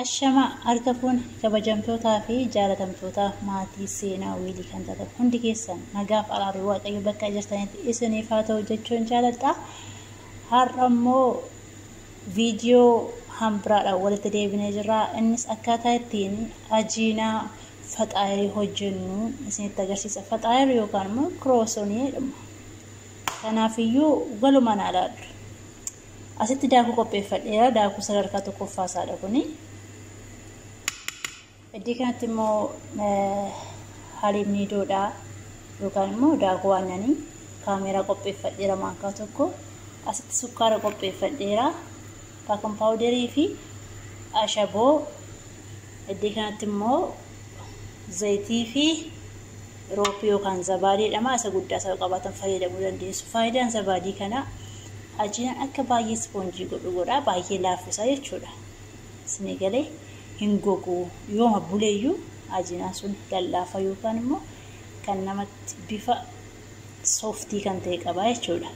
Ashama harka fuune kabajamtootaa fi jaalatamtoota maatii seenaa wiilii kan taatan hundi keessan nagaaf araarri waaqayyo bakka jirtanitti isiniif haa ta'u jechuun jaaladha. Har'a immoo viidiyoo hambiraadhaan walitti deebinee jirra. Innis akkaataa ittiin ajiinaa faxaayirii hojjennu isinitti agarsiisa. Faxaayirii yookaan immoo kiroosonii jedhama. Kanaafiyyuu walumaan haa ilaallu. Asitti daakuu qopheeffadheera. Daakuu sadarkaa tokkoffaa isaadha kuni. Iddoo kanatti immoo haliibni idoodha yookaan immoo daakuu aannanii kaameeraa qopheeffadheera maankaa tokko. Asitti sukkaara qopheeffadheera. Baakin paawudarii fi ashaboo. Iddoo kanatti immoo zayitii fi rooppii yookaan zabaadii jedhama. Isa guddaa isa qabaatan fayyadamuu dandeessu. Faayidaan zabaadii kanaa ajiinaan akka baay'ee ispoonjii godhu godha. Baay'ee laaffisa jechuudha. Isinii galee hin gogu. Yooma buleeyyuu ajiinaan sun lallaafa yookaan immoo kan namatti bifa sooftii kan ta'e qaba jechuudha.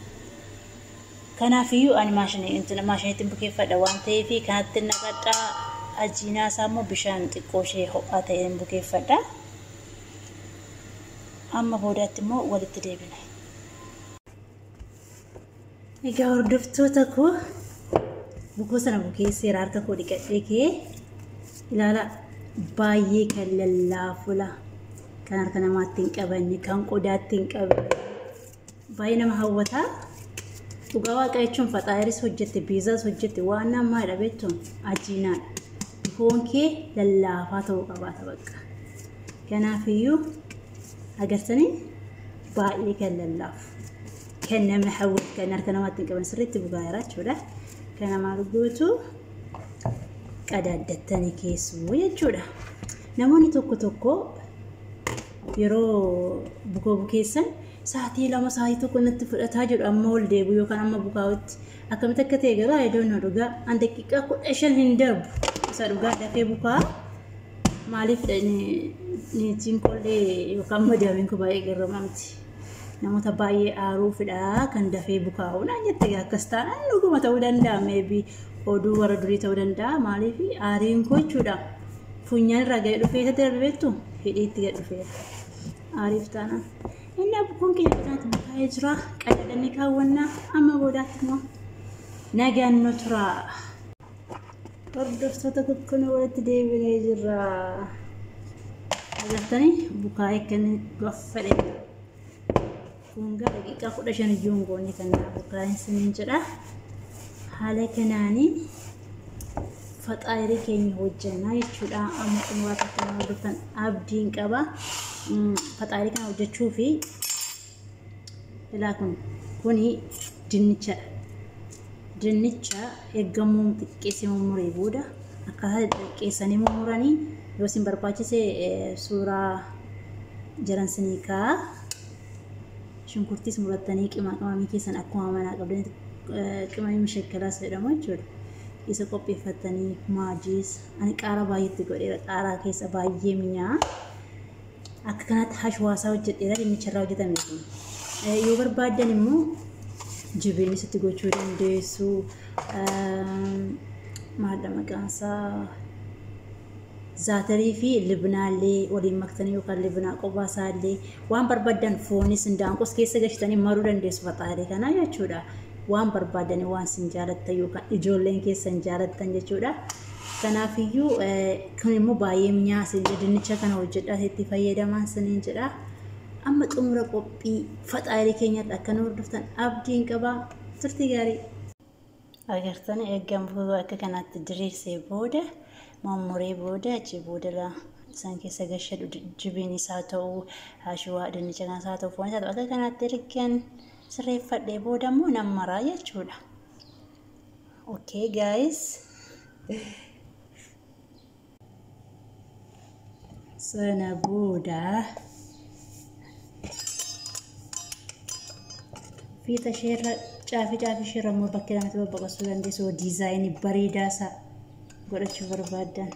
Kanaafiyyuu ani maashiniitti bukeeffadha waan ta'eef kanatti naqadhaa. Ajiinaa isaa immoo bishaan xiqqoo ishee ho'aa ta'een bukeeffadha. Amma boodaatti immoo walitti deebina. Egaa hordoftoota koo bukoo sana bukeesseera harka koo dhiqadhee kee ilaala baay'ee kan lallaafula kan harka namaatti hin qabanne kan qodaatti hin qabanne baay'ee nama hawwata. Dhugaa waaqa jechuun faxaayiris hojjette biizaas hojjette waan namaa beektuun ajiinaadha. Bukoon kee lallaafaa ta'uu qabaata bakka. Kanaafiyyuu agartanii baay'ee kan lallaafu. Kan nama hawwatu kan harka namaatti hin qaban sirriitti bukaa'eera jechuudha. Kana maal gootu qadaaddattanii keessu jechuudha. Namoonni tokko tokko yeroo bukoo bukeessan sa'aatii 2 sa'aatii 1 natti fudhataa jedhu amma ol deebi'u yookaan amma bukaa'utti. Akkamitti akka ta'e garuu ayidoon dhugaa an daqiiqaa 15 hin darbu. Isa dhugaa dafee bukaa maaliif niitiin kollee yookaan madaamiin koo baay'ee garramamti. Namoota baay'ee aaruufidha kan dafee bukaa'u naan jette akkas taanaan dhuguma ta'uu danda'a meebii oduu warra durii ta'uu danda'a maaliif aariin koo jechuudha. Funyaan irraa gadi dhufee isatti darbe beektu hidhiitti gadi dhufeera. Aariif taanaan. Inni bukoon keenya kanaatti bukaa'ee jira. Qadaadanii kaawwannaa amma boodaatti immoo nagaan nu tura. Hordoftoota kukkunuu walitti deebinee jirra. Agartanii bukaa'ee kan gaffadhe. Kun gara daqiiqaa 15 iyyuu hin goone kan bukaa'een siniin jedha. Haala kanaanii faxaayirii keenya hojjannaa jechuudha. Amma xumuraatti akka hordoftan abdiin qaba. Faxaayirii kana hojjechuu fi ilaa kuni dinnichadha. Dinnicha eeggamuu xiqqeessee mummuree booda akkaataa xiqqeessanii mummuranii yoo isin barbaachise suuraa jaran sinii kaa'a. Shunkurtiis murattanii qimamii keessan akkuma manaa qabdanitti qimamii mishakkalaas jedhamu jechuudha. Isa qopheeffatanii maajiis ani qaaraa baay'eetti godheera. Qaaraa keessa baay'ee mi'aawa. Akka kanatti hashwaasaa hojjedheera dinnicharraa hojjetame kun. Yoo barbaaddan immoo jibeenis itti gochuu dandeessu. Maal maqaan isaa zaatarii fi libnaallee waliin maktanii yookaan libnaa qophaa isaallee waan barbaaddan foonis hindaanqos keessa galchitanii maruu dandeessu faxaayirii kanaa jechuudha. Waan barbaaddan waan isin jaalattan yookaan ijoolleen keessan jaalattan jechuudha. Kanaafiyyuu kun immoo baay'ee mi'aawa dinnicha kana hojjedhaa itti fayyadamaa isiniin jedha. Amma xumura qophii faxaayirii keenyatti akka nu hordoftan abdiin qaba. Turtii gaarii. Agartanii eeggan akka kanaatti diriirsee booda mummuree booda achi booda isaan keessa gashadhu jibiin isaa ta'u hashuwaa dinnicha kanas haa ta'u foon isaa ta'u akka kanaatti ergan sirreeffadhee booda immoo nan maraa jechuudha. Okay guys. Sana booda fiixa isheerra caafii caafii isheerra immoo bakka lamatti babbaqasuu dandeessu diizaayinii bareedaa isaa godhachuu barbaaddan.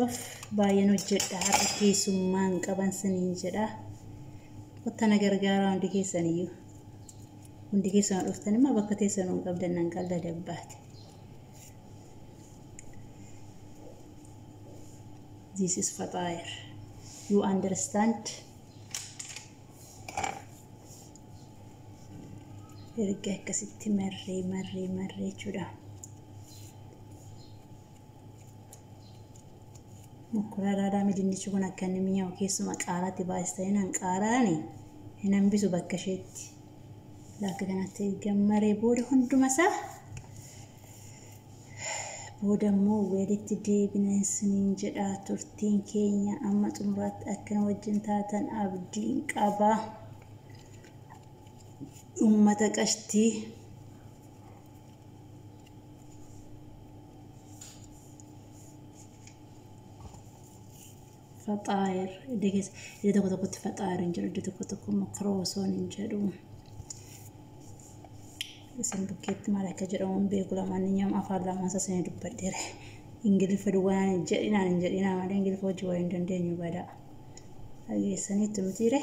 Of baay'een hojjedha har'a keessummaan qaban siniin jedha. Qottana gargaaraa hundi keessaniyyuu. Hundi keessan dhuftan immoo bakka teessan hin qabdan nan qalda dabbaate. This is fataayir. You understand? Erga akkasitti marree marree marree jechuudha. Mokkoraa ilaalaa, dinnichi kun akka inni mi'aawu, keessuma qaaraatti baasitanii nan qaaraani hin hambisu bakka isheetti. Akka kanatti erga maree booda, hunduma isaa booda immoo walitti deebina isiniin jedha. Turtiin keenya amma xumuraatti akkana wajjin taatan abdiin qaba. Uummata qashtii. Faxaayir iddoo keessa, iddoo tokko tokkotti faxaayir hin jedhu, iddoo tokko tokko immoo kiroosoon hin jedhu. Isin bukkeetti maal akka jedhamu hin beeku. Lamaan afaan lamaan isaa isinii dubbadheera. Ingiliffa duwwaan hin jedhinaan hin jedhinaa malee Ingiliffa hojii waa hin dandeenyu badaa. Dhageessaniitu mitiire.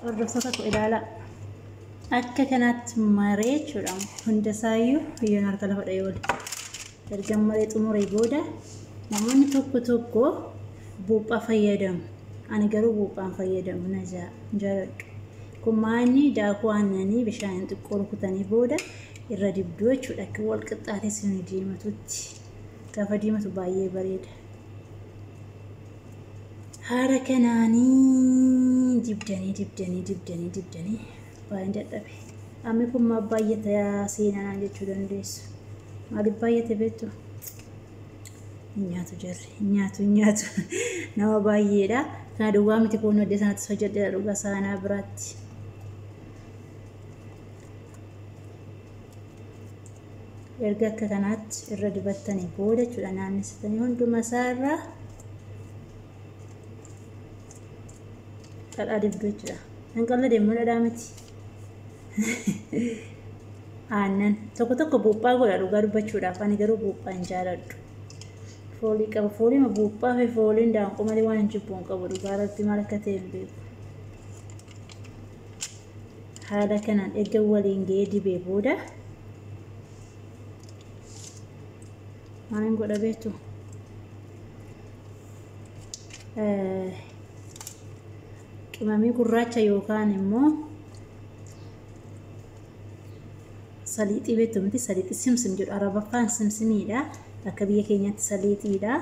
Hordoftoota koo, ilaalaa. Akka kanatti maree jechuudha. Hundasaayyuu biyyoon harka lafa dha'ee oole. Erga maree xumuree booda namoonni tokko tokko buuphaa fayyadamu. Ani garuu buuphaan fayyadamu na jaaladhu. Kun maanni daakuu aannanii bishaan xiqqoo rukutanii booda irra dibduu jechuudha. Akka wal qixxaatee isin diimatutti. Gaafa diimatu baay'ee bareeda. Haala kanaanii dibdanii dibdanii dibdanii dibdanii baay'een dadhabe. Ammi kun maal baay'ata seenaa jechuu dandeessu. Maaliif baay'ate beektu? Hin nyaatu jarri, hin nyaatu, hin nyaatu. Nama baay'eedha. Kana duwwaa miti, kun iddoo sanattis hojjedheera dhugaa saanaa biraatti. Erga akka kanaatti irra dibattanii booda jechuudha, naannessitanii hunduma isaa irraa dhadhaa dibduu jechuudha. Hin qalladee immoo dhadhaa miti. Aannan tokko tokko buuphaa godha dhugaa dubbachuudhaaf, ani garuu buuphaa hin jaaladhu. Foolii qaba. Fooliima buuphaa fi fooliin daanqoo malee waan hin jibbu hin qabu, dhugaa irratti maal akka ta'e hin beeku. Haala kanaan erga waliin ga'ee dibee booda maalin godha beektu? Qimamii gurraacha yookaan immoo saliixii beektu miti? Saliixii simsim jedhu, Arabaffaan simsimiidha. Akka biyya keenyaatti saliixiidha.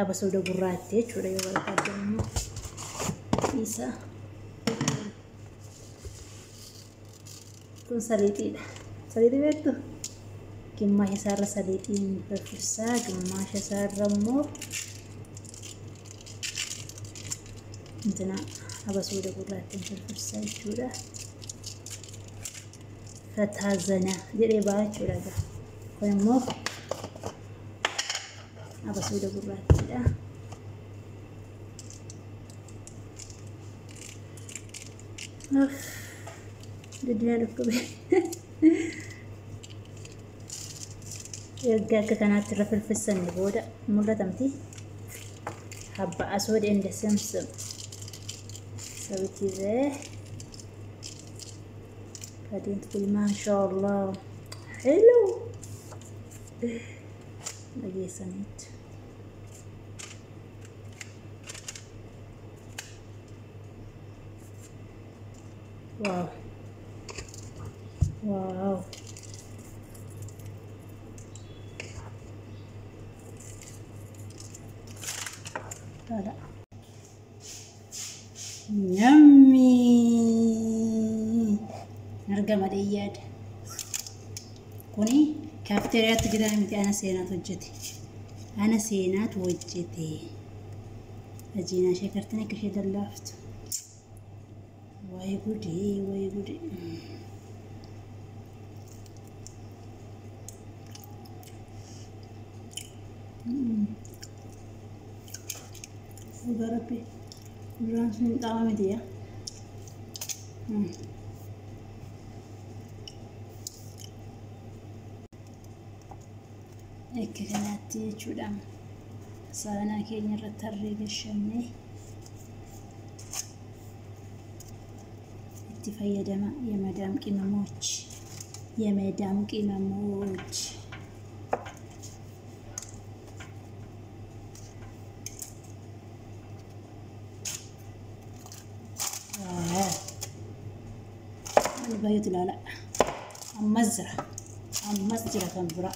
Abasooda gurraatti jechuudha yoo barbaaddan immoo isa. Kun saliixiidha. Saliixii beektu? Gimmaasha isaarra saliixiin firfirsaa, gimmaasha isaarra immoo intina abasooda gurraattiin firfirsaa jechuudha. Fataazana jedhee ba'a jechuudha. Kun immoo abasooda gurraattiidha. Guddina dhukkube. Erga akka kanaatti irra firfirsanne booda mul'atamti. Habba asooda and simsim. So it is a بعدين تقولي ما شاء الله حلو. Dhageessaniitu. Wow. Wow. Tada. Yummy! Argama yaada. Kuni kaafteeriyaatti hojjetame miti, ana seenaatu hojjete. Ana seenaatu hojjete. Ajiinaa ishee kartan akka ishee lallaaftu. Wayi gudii, wayi gudii. Dhugaa Rabbi, duraan sun xaama miti yaa. Akka kanaatti jechuudha. Saanaa keenya irratti harree gashannee itti fayyadama የመዳም ቅመሞች። የመዳም ቅመሞች Baay'eetu ilaala. Ammas jira. Ammas jira kan biraa.